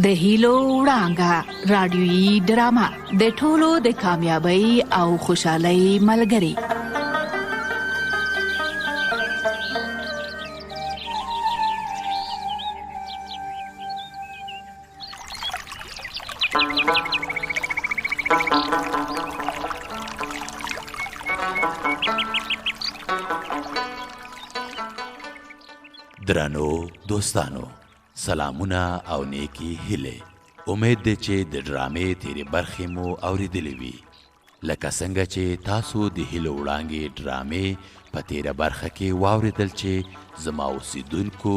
د هیلو وړانګه رادیوي ډرامه د ټولو د کامیابی او خوشحالۍ ملګری. درنو دوستانو، سلامونه او نیکی هیلې. امید دی چې د ډرامې تیرې برخې مو اوریدلې وي. لکه څنګه چې تاسو د هیلو وړانګې ډرامې په تیره برخه کې واوریدل چې زما اوسیدونکو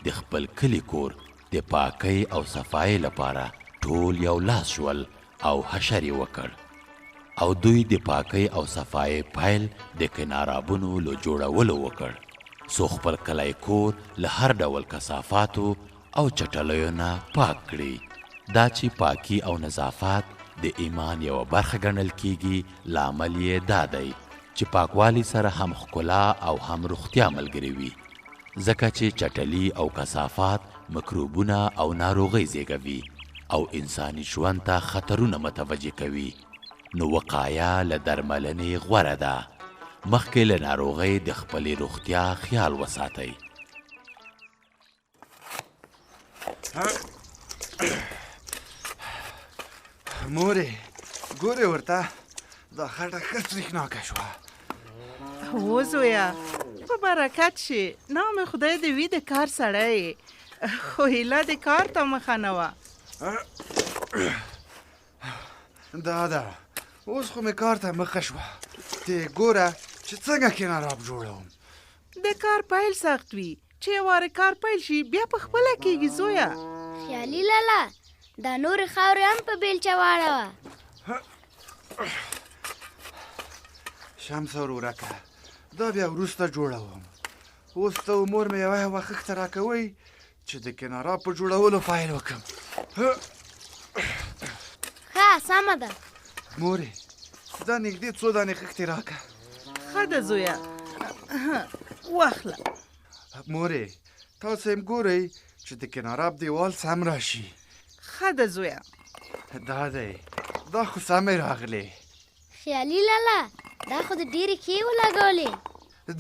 د خپل کلي کور د پاکۍ او صفایۍ لپاره ټول یو لاس شول او حشر یې وکړ او دوی د پاکۍ او صفایۍ پیل د کنارابونو له جوړولو وکړ څو خپل کلی کور له هر ډول کثافاتو او چټلیو نه پاک کړي. دا چې پاکي او نظافت د ایمان یوه برخه ګڼل کیږي، لامل یې دا دی چې پاکوالي سره هم ښکلا او هم روغتیا ملګرې وي، ځکه چې چټلي او کثافات مکروبونه او ناروغۍ زیږوي او انساني ژوند ته خطرونه متوجه کوي، نو وقایه له درملنې غوره ده. مخکې له ناروغۍ د خپلې روغتیا خیال وساتئ. مورې، ګورې ورته، دا خټه ښه تریخناکه شوه. و زویه، په برکت شي، نام خدای دې وي د کار سړی، خو هیله د کار ته مخه نه وه. دا ده، اوس خو مې کار ته مخه شوه. ته ګوره چې څنګه کناراب جوړوم. د کار پیل سخت وي، چې یو وارې کار پیل شي بیا په خپله کېږي زویه. خیالي لالا، دا نورې خاورې هم په بیلچه واړوه. شمسه ورورکه، دا بیا وروسته جوړوم. اوس ته او مور مې یوه یوه خښته راکوئ چې د کناراب په جوړولو پیل وکړم. ښه، سمه ده. مورې، دا نږدې څو دانې خښتې راکړه. ښه ده زویه، واخله. مورې، تاسو هم ګورئ چې د کناراب دیوال سم راشي. ښه ده زویه. دا دی، دا خو سمې راغلې. خیالي لالا، دا خو د ډېرې ښې ولګولې.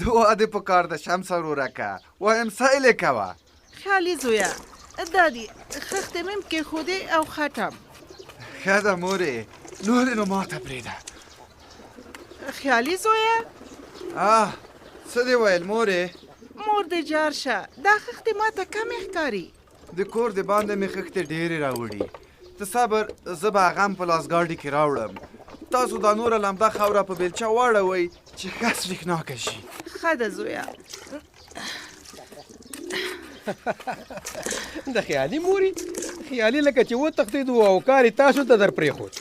دعا دې په کار ده شمسه ورورکه، وایم سیل یې کوه. خیالي زویه، دا دي خښتې مې هم کېښودې او خټم. ښه ده مورې، نورې نو ماته پرېږده. خیالي زویه. څه دې ویل مورې؟ مور دې جار شه، دا خښتې ماته کمې ښکاري. د کور د باندې مې خښتې ډېرې راوړي. ته صبر، زه به هغه هم په لاسګاډي کې راوړم. تاسو دا نوره لمده خاوره په بیلچه واړوئ چې ښه سریښناکه شي. ښه ده زویه. د خیالي موري، خیالي لکه چې وتښتېدو او کار یې تاسو ته در پرېښود.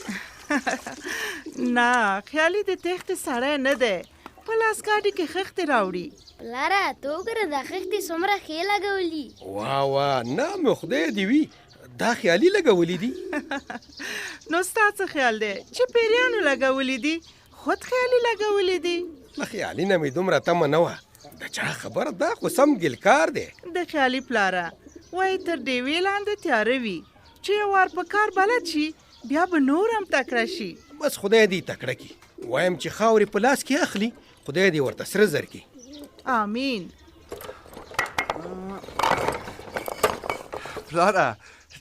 نه، خیالي د تېښتې سړی نه دی، په لاسګاډي کې خښتې راوړي. پلاره، ته وګوره دا خښتې څومره ښې لګولي. وا وا، نام خدای دې وي، دا خیالي لګولي دي. نو ستا څه خیال دی چې پیریانو لګولي دي؟ خود خیالي لګولي دي. له خیالي نه مې دومره تمه نه وه. د چا خبره، دا خو سم ګلکار دی. د خیالي پلاره، وایي تر ډېوې لاندې تیاره وي، چې یو وار په کار بلد شي بیا به نور هم تکړه شي. بس خدای دې تکړه کړي. وایم چې خاورې په لاس کې اخلي، خدای دې ورته سره زر کړي. آمین. پلاره،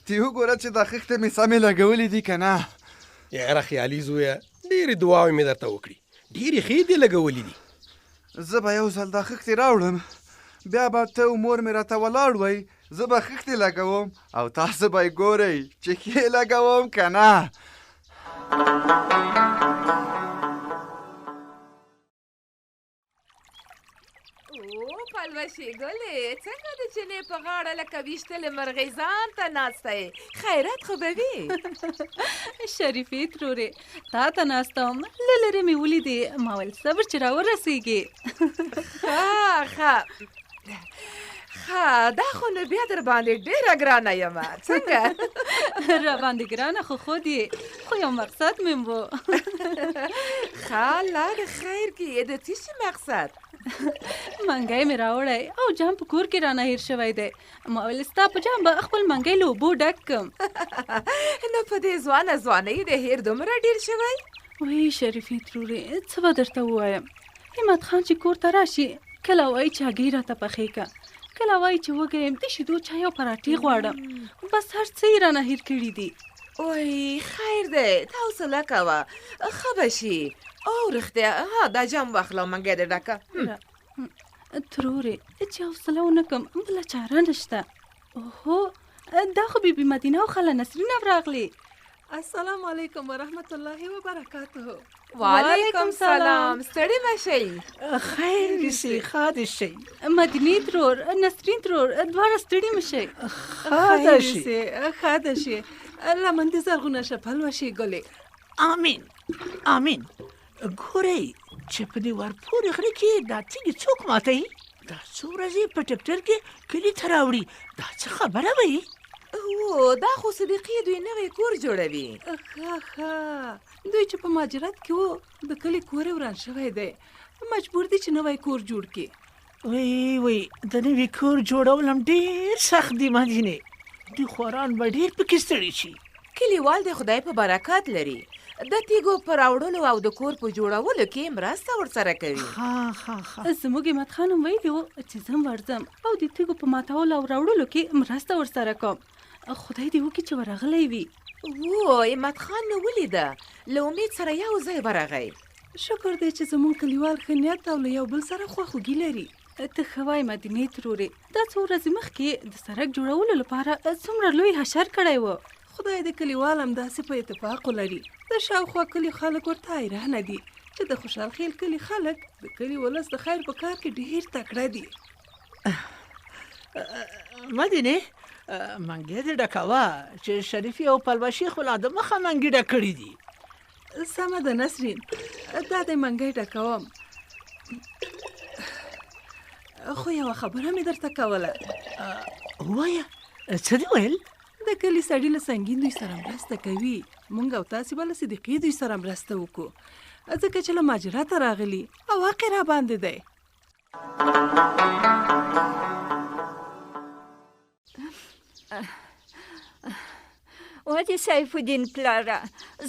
ته وګوره چې دا خښتې مې سمې لګولې دي که نه. یاره خیالي زویه، ډېرې دعاوې مې درته وکړې، ډېرې ښې دې لګولې دي. زه به یو ځل دا خښتې راوړم، بیا به ته او مور مې راته ولاړ وئ، زه به خښتې لګوم او تاسو به یې ګورئ چې ښې لګوم که نه. او پلوشې ګلې، څنګه د چینې په غاړه لکه ویشتلې مرغۍ ځان ته ناسته یې؟ خیرت خو به وي. شریفې ترورې، تا ته ناسته وم، له لرې مې ولیدې، ما ویل صبر چې راورسېږي. ښه ښه، ښه دا خو نو بیا در باندې ډېره ګرانه یم څنګه را باندې ګرانه خو خود یې خو یو مقصد مې و ښه الله دې خیر کړي د څه شي مقصد منګی مې راوړی او جام په کور کې رانه هېر شوی دی ما ویل ستا په جام به خپل منګی له اوبو ډک کم نو په دې ځوانه ځوانۍ د هېر دومره ډېر شوی وی شریفې ترورې څه به درته ووایم همت خان چې کور ته راشي کله وایي چې هګۍ راته پخې که کله وایي چې وږی یم د شیدو چای او پراټې غواړم بس هر څه یې رانه هېر کړي دي وای خیر دی ته حوصله کوه ښه به شي او رښتیا ها دا جام واخله او منګی دې ډکه ترورې چې حوصله ونه کړم بله چاره نشته اوهو دا خو بیبي مدینه او خاله نسرین هم راغلې السلام علیکم ورحمت الله وبرکاته وعلیکم سلام ستړي مه شئ خیر دې شي ښه دې شي مدینې ترور نسرین ترور دواړه ستړي مه شئ ښه شي ښه دې شي لمن دې زرغونه شه پلوشې ګلې آمین آمین ګورئ چې په دې ورپورې غره کې دا تیږې څوک ماتوي؟ دا څو ورځې په ټکټر کې کلي ته راوړي دا څه خبره وي؟ هو دا خو صدیقې دوی نوی کور جوړوي. ښه ښه دوی چې په مهاجرت کې وو د کلي کور یې وران شوی دی مجبور دي چې نوی کور جوړ کړي. وی وی د نوي کور جوړول هم ډېر سخت دي مدینې دوی خواران به ډېر پکې ستړي شي. کلیوال د خدای په برکت لري د تیږو په راوړلو او د کور په جوړولو کې مرسته ورسره کوي. ښه ښه ښه. زموږ همت خان هم ویلي و چې زه هم ورځم او د تیږو په ماتولو او راوړلو کې مرسته ورسره کوم. خدای دې وکړي چې ورغلی وي. هو همت خان مې ولیده له امید سره یو ځای ورغی. شکر دی چې زموږ کلیوال ښه نیت او له یو بل سره خواخوږي لري. ته ښه وایې مدینې ترورې، دا څو ورځې مخکې د سړک جوړولو لپاره څومره لوی حشر کړی و. خدای دې کلیوال همداسې په اتفاق ولري. د شاوخوا کلیو خلک ورته حیرانه دي چې د خوشحال خېل کلي خلک د کلي ولس د خیر په کار کې ډېر تکړه دي. مدینې منګی دې ډکوه چې شریفي او پلوشې خو لا د مخه منګي ډک کړي دي. سمه ده نسرین دا دی منګی ډکوم خو یوه خبره مې درته کوله ووایه څه دې ویل د کلي سړي له سنګین دوی سره مرسته کوي مونږ او تاسې به له صدیقې دوی سره مرسته وکړو ځکه چې له مهاجرته راغلي او حق یې راباندې دی ودې سیف الدین پلاره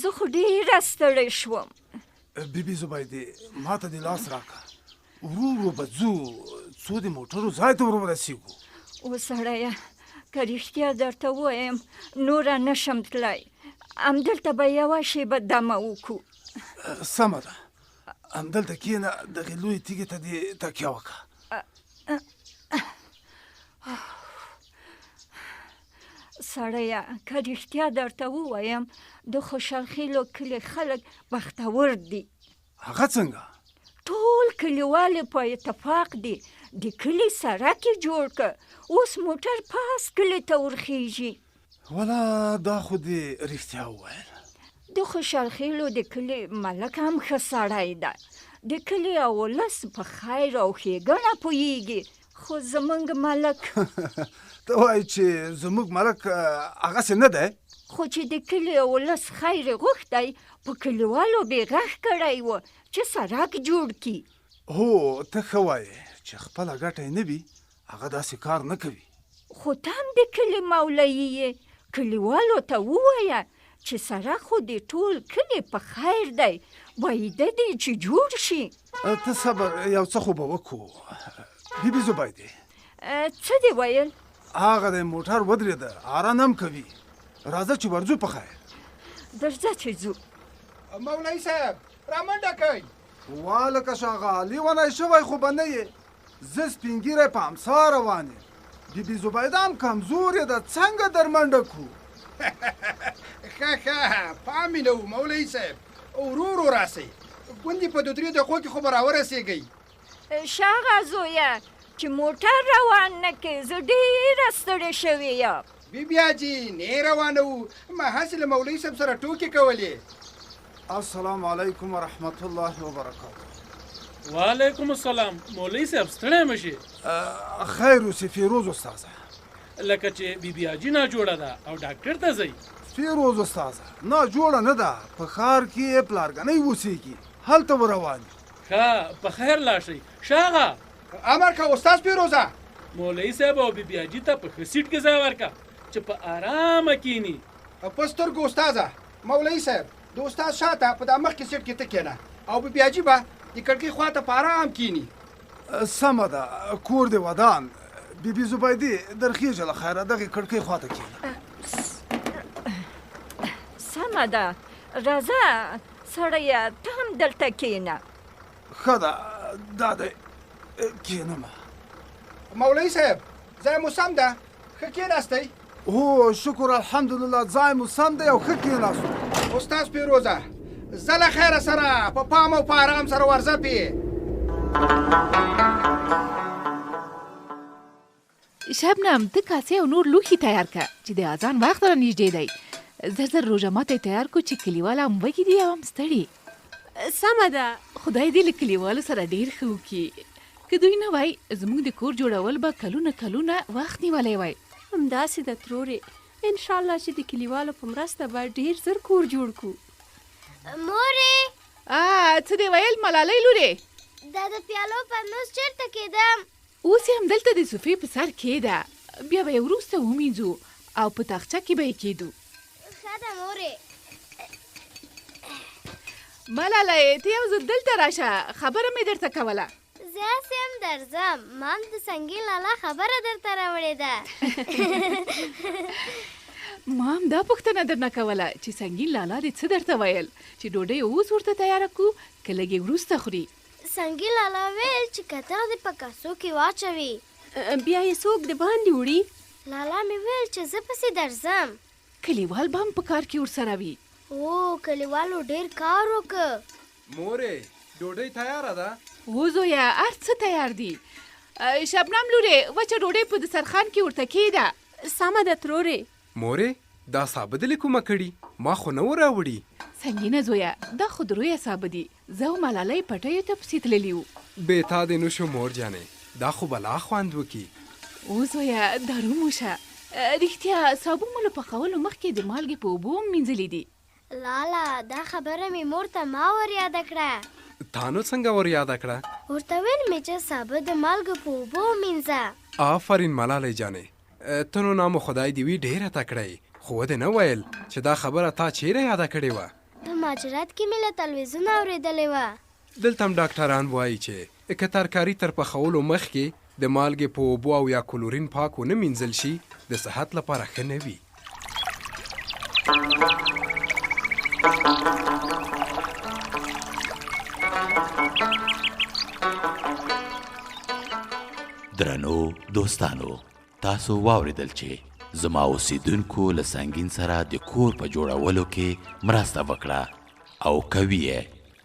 زه خو ډېره ستړې شوم بی بی زبیدې ماته دې لاس راکړه ورو ورو به ځو څو د موټرو ځای ته ور ورسېږو او سړیه که رښتیا درته ووایم نوره نه شم تلای همدلته به یوه شېبه دمه وکړو سمه ده همدلته کېنه دغې لویې تیږې ته دې تکیه وکړه سړیه که رښتیا درته ووایم د خوشحالخېلو کلي خلک بختور دي هغه څنګه ټول کلیوال په اتفاق دي د کلي سړک یې جوړ که اوس موټر پاس کلي ته ورخیږي ولا دا خو دې رښتیا وویل. د خوشحالخېلو د کلي ملک هم ښه سړی ده. د کلي او ولس په خیر او ښېګڼه پوهېږي، خو زمونږ ملک. ته وایې چې زموږ ملک هغسې نه دی؟ خو چې د کلي او ولس خیر یې غوښتی، په کلیوالو بې غږ کړی و چې سړک جوړ کړي. هو، ته ښه وایې چې خپله ګټه یې نه وي، هغه داسې کار نه کوي. خو ته هم د کلي مولوي یې، کلیوالو ته ووایه چې سړک خو د ټول کلي په خیر دی، بایده دی چې جوړ شي. ته صبر، یو څه خو به وکړو. بي بي زبیدې! څه دې ویل؟ هغه دی موټر ودرېده، هارن هم کوي. راځه چې ورځو په خیر. درځه چې ځو. مولوي صاحب! رامنډه کړئ! وا لکه شغال، لیونی شوی خو به نه یې؟ زه سپین ږیری په امسا روان یم، بي بي زبیده هم کمزورې ده، څنګه درمنډه کړو؟ ښه ښه پام مې نه و مولوي صاحب، ورو ورو راسئ، ګوندې په دوه درې دقیقو کې خو به راورسېږئ. شغه زویه چې موټر روان نه کړې، زه ډېره ستړې شوې یم. بي بي حاجي نه روانوو، ما هسې له مولوي صاحب سره ټوکې کولې. السلام علیکم ورحمت الله وبرکاته. وعلیکم السلام مولوي صاحب ستړی مه شې. خیر اوسې فیروز استاذه. لکه چې بي بي حاجي ناجوړه ده او ډاکټر ته ځئ. فیروز استاذه ناجوړه نه ده، په ښار کې یې پلارګنۍ اوسېږي، هلته ور روان یو. ښه په خیر لاړ شئ. شاغه! امر کوه استاذ فیروزه. مولوي صاحب او بي بي حاجي ته په ښه سیټ کې ځای ورکړه چې په ارامه کیني. په سترګو استاذه. مولوي صاحب د استاد شاته په دا مخکې سیټ کې ته کېنه او بي بي حاجي به د کړکۍ خواته په ارام کیني. سمه ده کور دې ودان. بي بي زبیدې درخېژه له خیره دغې کړکۍ خواته کېنه. سمه ده راځه سړیه ته هم دلته کېنه. ښه ده دا دی کېنم. مولوي صاحب ځای مو سم ده ښه کېناستئ؟ هو شکر الحمدلله ځای مو سم دی او ښه کېناستو. استاد پیروزه ځه له خیره سره په پام او په آرام سره ورځه پې. شبنم ته کاسې او نور لوښي تیار که چې د اذان وخت را نږدې دی. زر زر روژه ماتی تیار کو چې کلیوال هم وږي دي او هم ستړي. سمه ده. خدای دې له کلیوالو سره ډېر ښه وکړي. که دوی نه وای، زموږ د کور جوړول به کلونه کلونه وخت نیولی وای. همداسې ده ترورې، ان شاءالله چې د کلیوالو په مرسته به ډېر زر کور جوړ کړو. مورې! څه دې ویل ملالۍ لورې؟ دا د پیالو پنوس چېرته کېدم؟ اوس یې همدلته د صوفې په سر کېږده، بیا به یې وروسته ومینځو او په تاخچه کې به یې کېږدو. ښه ده مورې. ملالۍ ته یو ځل دلته راشه، خبره مې درته کوله. زه هسې هم درځم، ما هم د سنګین لالا خبره درته راوړې ده. ما هم دا پوښتنه درنه کوله چې سنګین لالا دې څه درته ویل چې ډوډۍ اوس ورته تیاره کړو که لږ یې وروسته خوري؟ سنګین لالا ویل چې کتغ دې په کاسو کې واچوي. بیا یې څوک د باندې وړي؟ لالا مې ویل چې زه پسې درځم. کلیوال به هم په کار کې ورسره وي. هو، کلیوالو ډېر کار وکړ. مورې، ډوډۍ تیاره ده؟ هو زویه، هر څه تیار دي. شبنم لورې، وچه ډوډۍ په دسترخوان کې ورته کېږده. سمه ده ترورې. مورې، دا سابه دې له کومه کړي؟ ما خو نه وو راوړي. سنګینه زویه، دا خو د رویه سابه دي. زه او ملالۍ پټیو ته پسې تللي وو. بې تا دې نه شو مور جانې، دا خو به لا خوند وکړي. هو زویه، دارو مو شه. رښتیا، سابه مو له پخولو مخکې د مالګې په اوبو هم مینځلي دي. لالا، دا خبره مې مور ته ما وریاده کړه. تا نو څنګه وریاده کړه؟ ورته ویل مې چې سابه د مالګې په اوبو ومینځه. آفرین ملالۍ جانې، ته نو نام خدای دې وي ډېره تکړه یې، خو ودې نه ویل چې دا خبره تا چېرې یاده کړې وه؟ په مهاجرت کې مې له تلویزیونه اورېدلې وه. دلته هم ډاکټران وايي چې که ترکاري تر پخولو مخکې د مالګې په اوبو او یا کلورین پاک ونه مینځل شي، د صحت لپاره ښه نه وي. درنو دوستانو تاسو واوریدل چې زما اوسیدونکو له سنګین سره د کور په جوړولو کې مرسته وکړه او کوي یې.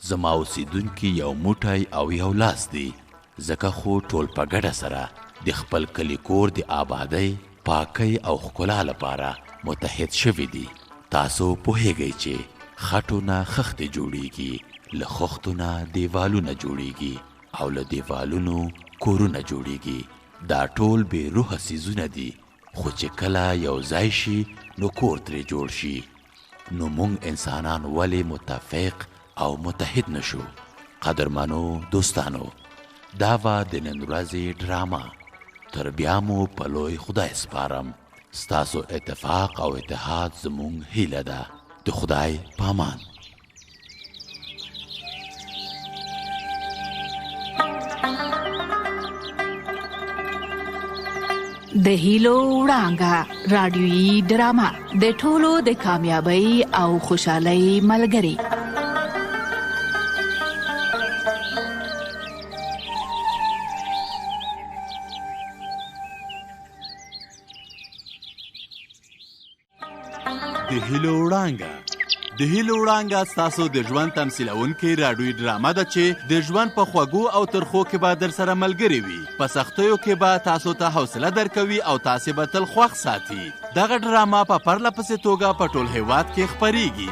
زما اوسیدونکي یو موټی او یو لاس دي، ځکه خو ټول په ګډه سره د خپل کلي کور د آبادۍ، پاکۍ او ښکلا لپاره متحد شوي دي. تاسو پوهیږئ چې خټو نه خښتې جوړیږي، له خښتو نه دیوالونه جوړیږي او له دیوالونو کورونه جوړیږي. دا ټول بې روحه څیزونه دي، خو چې کله یو ځای شي نو کور ترې جوړ شي. نو مونږ انسانان ولې متفق او متحد نه شو؟ قدرمنو دوستانو دا وه د نن ورځې ډرامه. تر بیا مو په لوی خدای سپارم. ستاسو اتفاق او اتحاد زموږ هیله ده. د خدای پامان. د هیلو وړانګه رادیوي ډرامه د ټولو د کامیابی او خوشحالۍ ملګری. د هیلو وړانګه د هیلو وړانګه ستاسو د ژوند تمثیلونکې راډیویي ډرامه ده چې د ژوند په خوږو او ترخو کې به در سره ملګرې وي، په سختیو کې به تاسو ته حوصله درکوي او تاسې به تل خوښ ساتي. دغه ډرامه په پرله پسې توګه په ټول هیواد کې خپریږي.